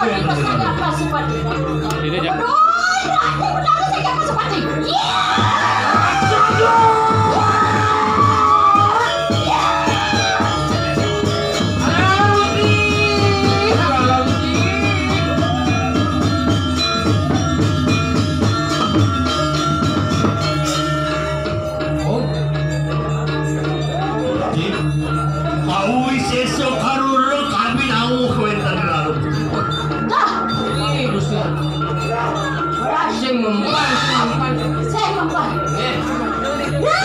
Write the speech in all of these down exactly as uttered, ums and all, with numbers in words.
Ini aja. Aduh, ini benar saya Pak Supadi. Iya. Awi sesuk karuruk kami nawu kawénten raruk. Dah. Sing mempan, sing mempan. Sing mempan. Nggih. Ya!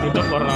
Itu warna.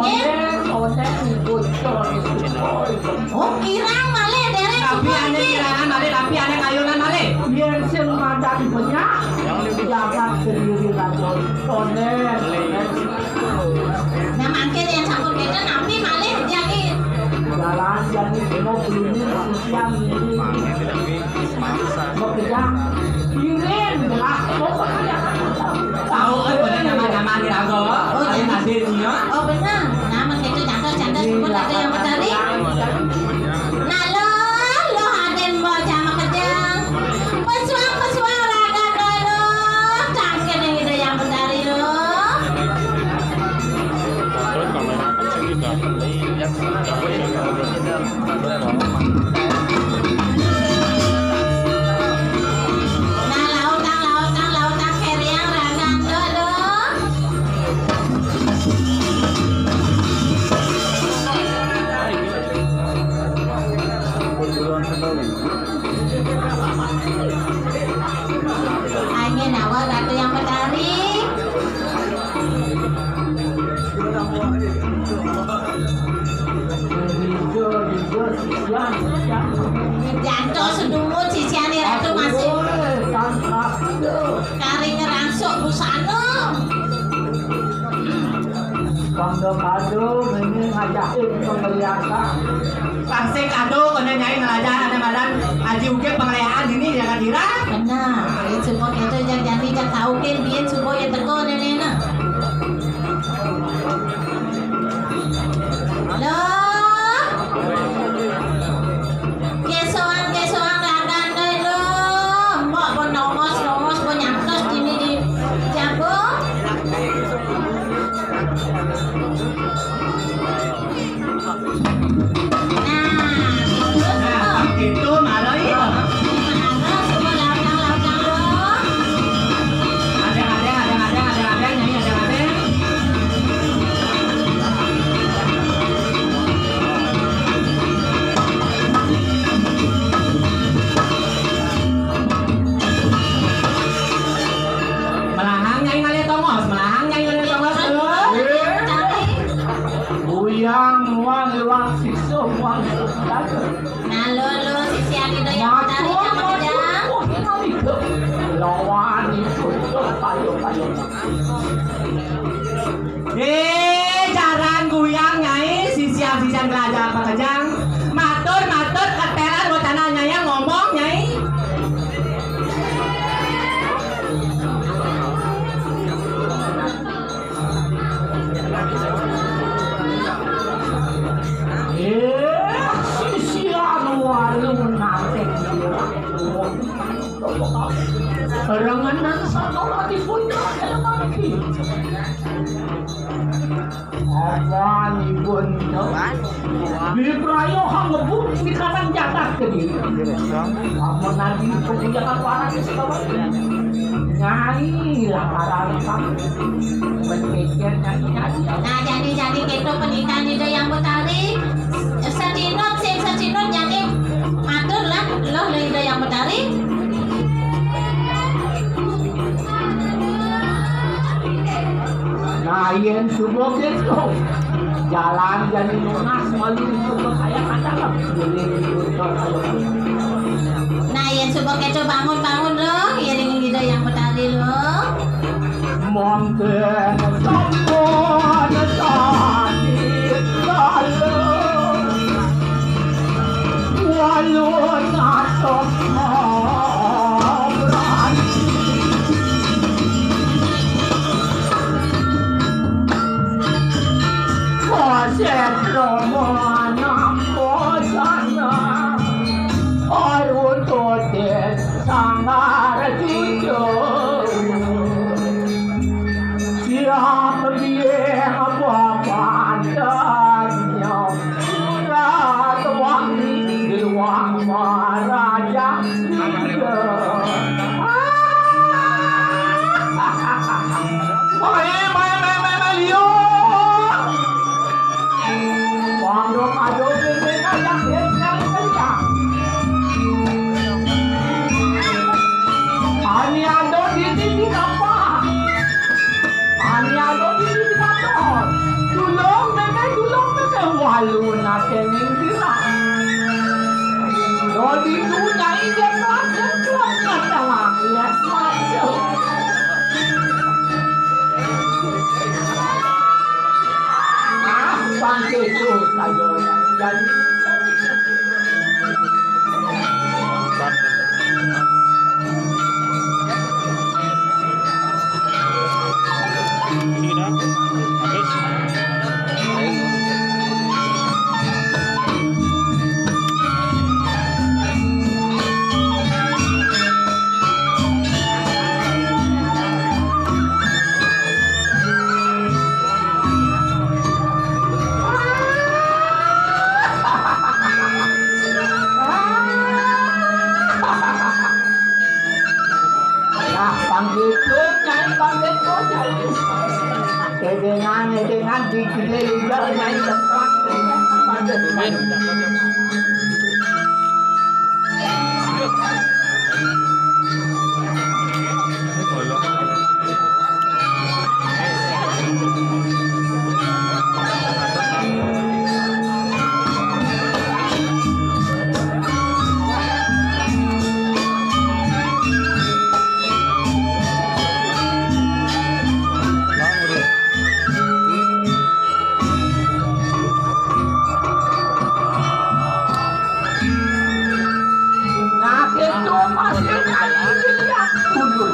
Nggih. Oh, kirang malih, dereng. Tapi ane kirangan malih, tapi ane kayunan malih. Yen sing madan banyak, jagat kediri raja. Konden. Nah, mangkin yen sampun kenten, napi malih jagi? Jalan jagi kena beli sisian ini. Bekerja. Kirim lah. Pokoknya. Tahu kan, bener nama-nama di raga. Oh, jadi. Hasilnya. Oh, bener. Nah, mangkin itu cantos, cantos, pun ada yang mencari. Nah, lo, lo hadir, Mbok, jam kerja. Pesuang, pesuang, raga, lo. Cangkir yang ada yang mencari, lo. Nah, lautang, lautang, lautang, keriang, raga, lo, lo. Angin awal Ratu yang Betari. Janto sedumut sisiane Ratu masih. Kari ngerangsuk busana. Pangdo kado ngene ngajakin pengliasan. Pang sing kado kene nyai ngelajar ada madan aji uge pengliasan ini ya kadira. Benar. Ini semua kita jangan janji jangan tahu kan biar semua yang teko nene nah. Halo. Kesoan kesoan ragan deh lo. Mbok pun nongos nongos pun nyangkes ini di jago. Nah, itu malah iya. Malah semua lautang-lautang lo. Ada, ada, ada, ada, ada, ada, nyanyi, ada, ada. Melahang nyai malih tongos, melahang nyai malih tongos, lho. Buyang muang liwat siksa muang siksa. Nah, lo, lo, sisian itu yang tadi sama aja. Lawan itu, payo, payo. Eh, jaran guyang, Nyai, sisian-sisian kerajaan Pakejang. Matur-matur keteran wacana Nyai ngomong, Nyai. Eh, sisian walu nanti. Rengenan satu lagi pun ada lagi. Apanipun, Cok? Diprayohang ngebut di kanan jagat kediri. Amun adi kebujangan parang sekawan. Nyai lantaran kang. Berpikir nyai, nyai. Nah, jadi-jadi kita pernikahan Ida Yang Betari. Sedinut, sing sedinut, nyai matur lah, loh, Ida Yang Betari. Nah, yen suba keto, jalan jani nunas malu suba kaya kacang. Nah, yen suba keto, bangun, bangun, lo. Iring Ida Yang Betari, lo. Mangkin sampun sami kala. Walun atos obran. Koset romo nampo sana. Arutote sanggar cucu. Siap biang papandannya. Ratuang di luang maraja. Mai, mai, mai, mai, mai, liu. Panggung Itu saja. Jadi Nah, panggitu, Nyai, panggitu, Nyai. Edengan, edengan, dikelilingi, Nyai, tempat. Nah, itu masih dulu.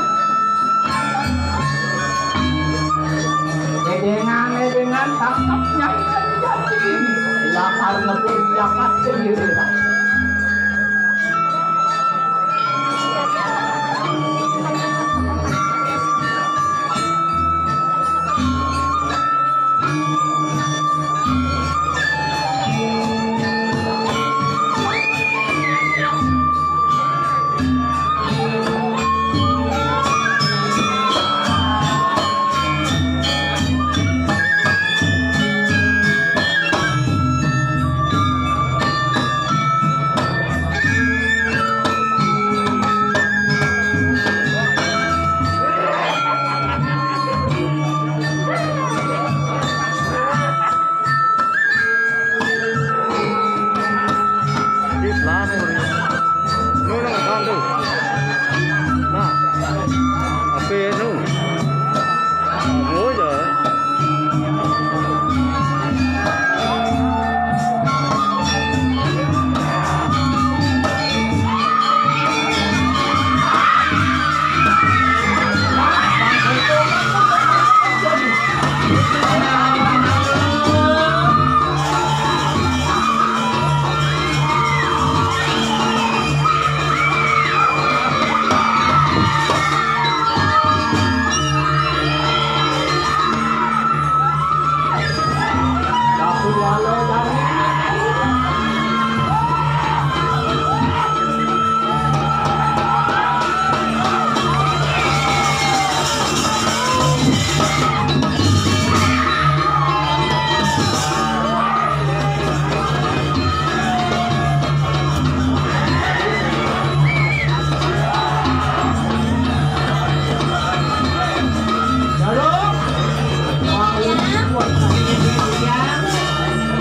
Edengan, edengan, tangkap Nyai Jati. Lapar ngebut, dapat sendiri.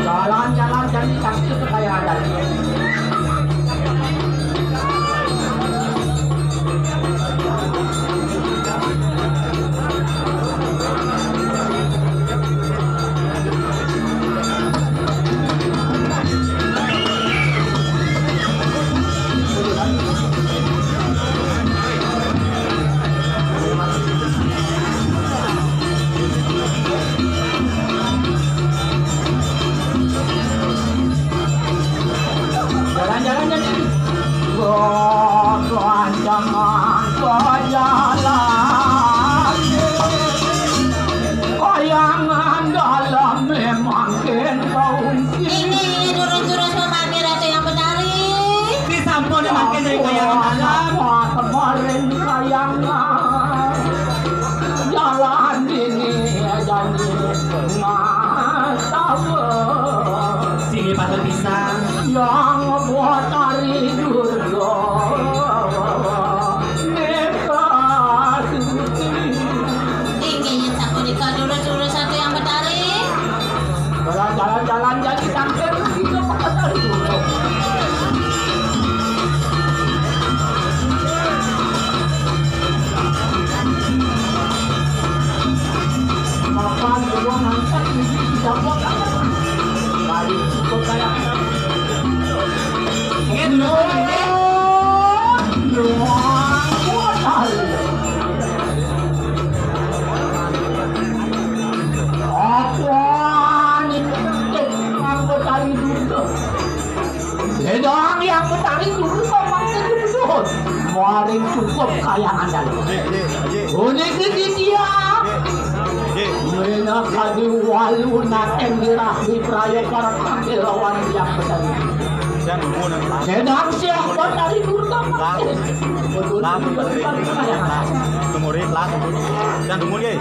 Jalan-jalan cari sakti supaya ada. Jalan-jalan jadi. Wah, kerancangan pejalan. Kayangan dalam memang kentong. Ini jurus-jurus memakai Ratu yang Betari. Disampun memakai dari kayangan dalam. Kemarin kayangan. Jalan ini jadi masalah. Sini patut pisang. Yang buat hari dulu. Neka suci. Ingin sapunika dulu, dulu satu yang Betari. Jalan-jalan, jalan jadi tangkil. Itu pakai tali dulu. Makan, belum makan, ini tidak buat apa. Sedang Hyang Betari dulu memang tentu betul. Maring cukup kaya andal. Unik dia. Mrena kadi walu naten dirah wipraya karekan lawan Hyang Betari. Sedang siapa tari Durga Mangkin. Betul. Tunggu, Ri. Jangan tunggu, Ri.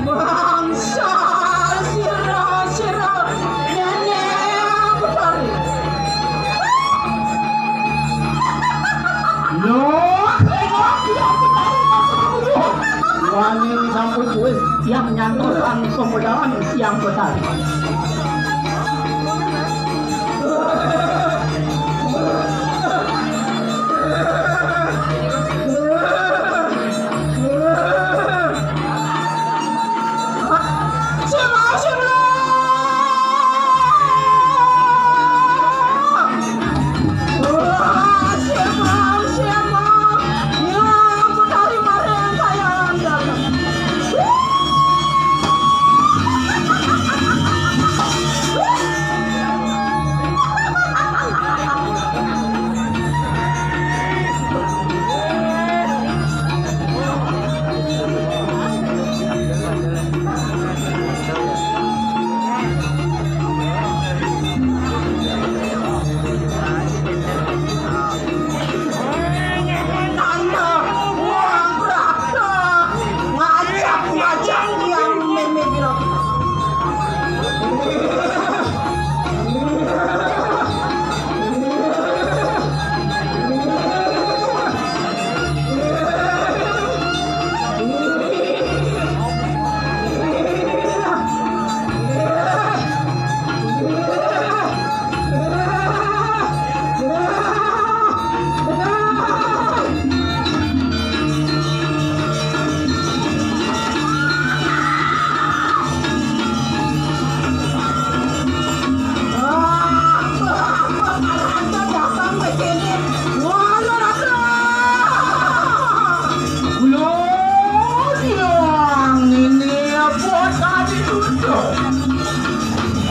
Bangsa sira, sira, nenek Betari. Loh, Wani sampun wis tiang nyantosan pemudaran tiang Betari.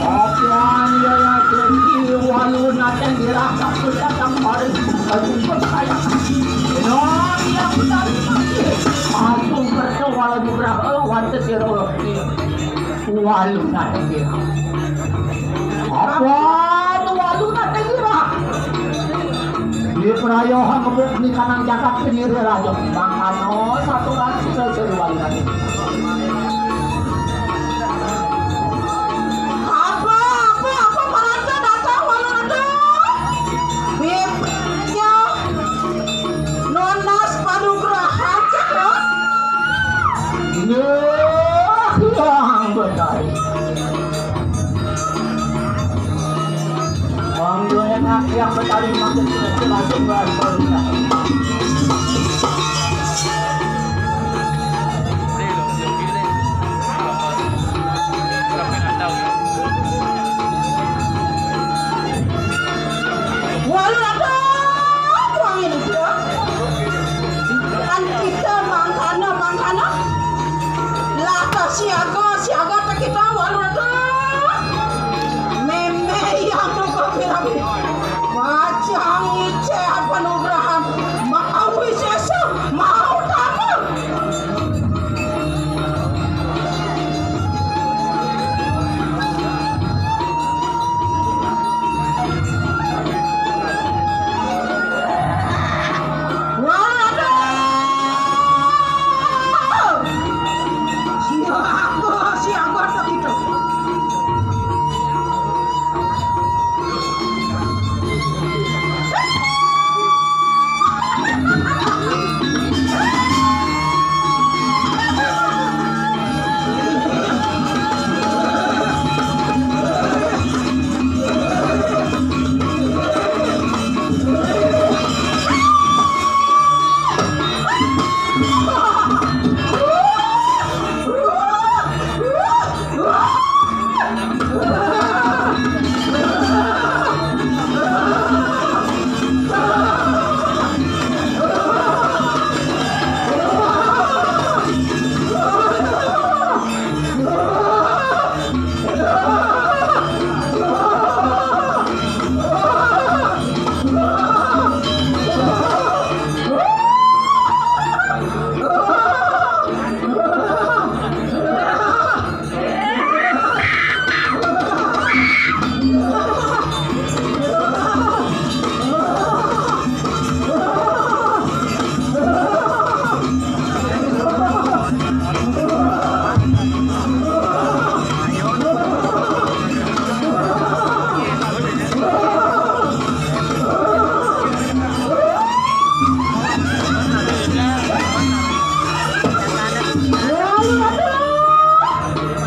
Apa ya, ya, jadi walu naten dirasa sudah tak maring baju berkaya. Nah, dia pun tadi mati. Aku berdoa juga, oh, wantes ya, oh, ini. Walu naten dirasa. Apa tu walu naten dirasa? Di perayohan ngebuk di kanan jagat sendiri raja. Mangkano satu kali sudah seruan tadi. Apa, apa, apa, paranda datang, walu ada. Bibnya nonas panugrahan, cek, ya. Iya, yang benar. Monggo enak yang Betari makin sudah langsung. Walu ada uang ini dia. Kan kita mangkana, mangkana. Lah, siaga, siaga, tak kita walu ada. Meme yang nunggu piramid. Macam ice apa nugrah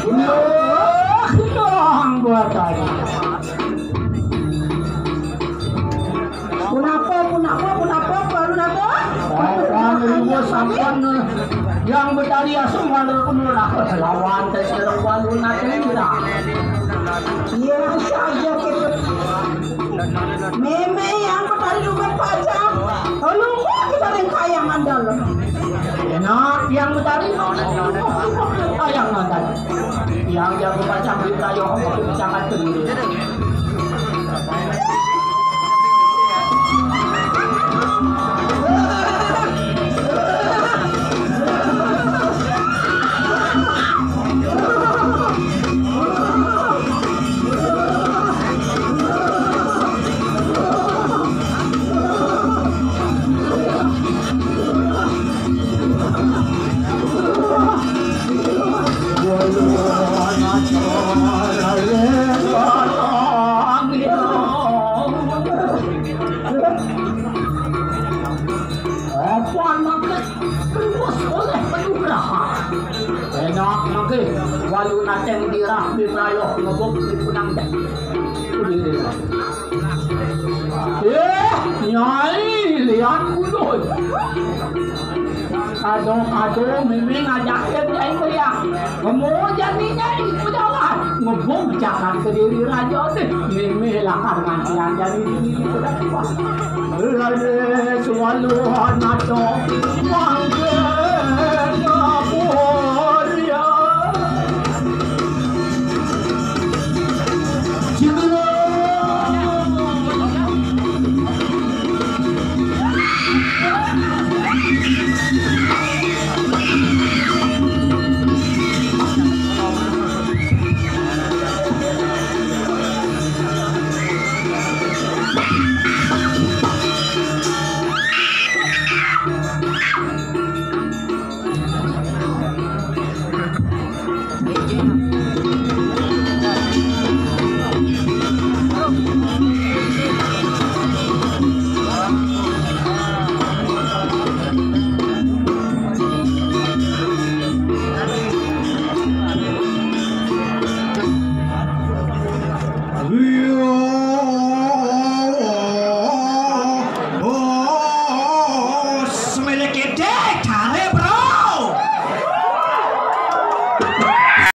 Wah, doang gua tadi. Punapa, punapa, punapa, baru napa? Sampun, ibu, sampun, eh, Hyang Betari asung walaupun ora lawan tes karo walu nate ora. Iya, saja kita. Meme Hyang Betari lugat pacang. Lalu kita ring kayangan dalem. Enak Hyang Betari, kayangan dalem. Hyang jago pacang di kayo, pacang sendiri. Apa mangke terus oleh penugrahan? Enak mangke walu nateng dirah di prayoh ngebuk di punang. Eh, Nyai lian ulun. Aduh, aduh, miming ngajakin Nyai meriah. Ngemu jani Nyai pejalan. Ngebuk jalan kediri raja deh. Mimih lakar ngantian jani dini. Lade sualu anato. Mangke